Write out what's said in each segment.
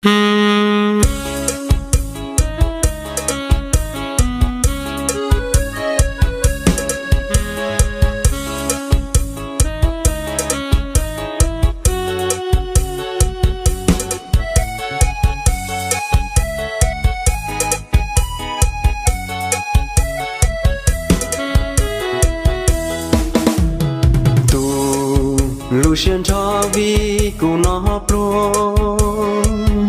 Tus lub siab nrho vim kuv no pluag,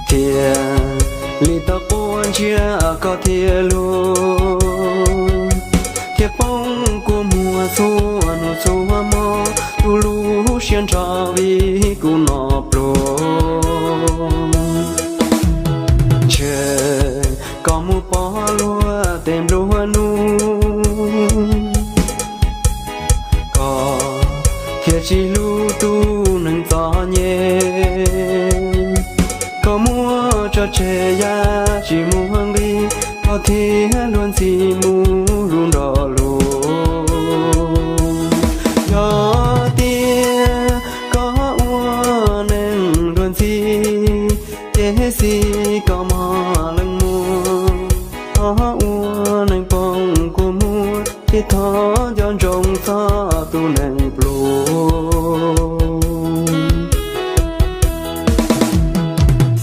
thiaj li tau quaj ntsiab koj thiaj luag, thiaj poob kua muag txhua hnub txhua hmo. Tus lub siab nrho vim kuv no pluag, ntshe koj mus pom luag tej nplua nuj, koj thiaj tsis hlub tus neeg txom nyem. Koj muab tso tseg yam tsis muaj nqis, koj thiaj luag ntxhi mus hlub nrog luag. Yog tias koj ua neeg luag ntxhi, ces xij koj mog leej muam, ho ua neeg poob kua muag, ces thov nco ntsoov txog tus neeg pluag.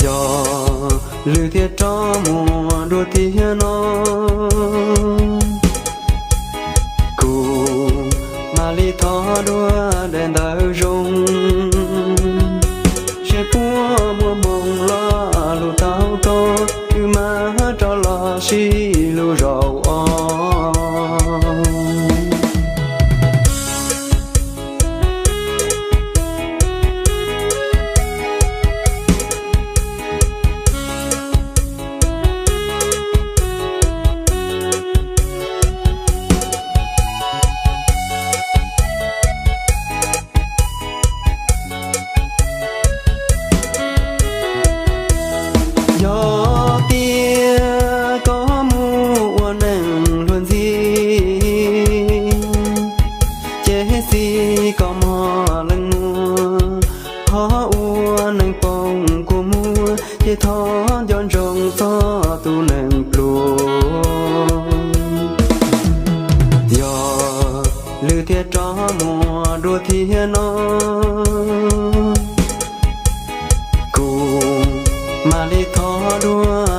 Yog lwm thiaj rov muaj dua tiag no, kuv mam li thov dua daim ntawv zoo, seb puas muaj hmoo los lus tau koj, wb mam rov los sib hlub zaum ob. Yog tias koj mus ua neeg luag ntxhi, ces xij koj mog leej muam, ho ua neeg poob kua muag, ces thov nco ntsoov txog tus neeg pluag. Yog lwm thiaj rov muaj dua tiag no, kuv mam li thov dua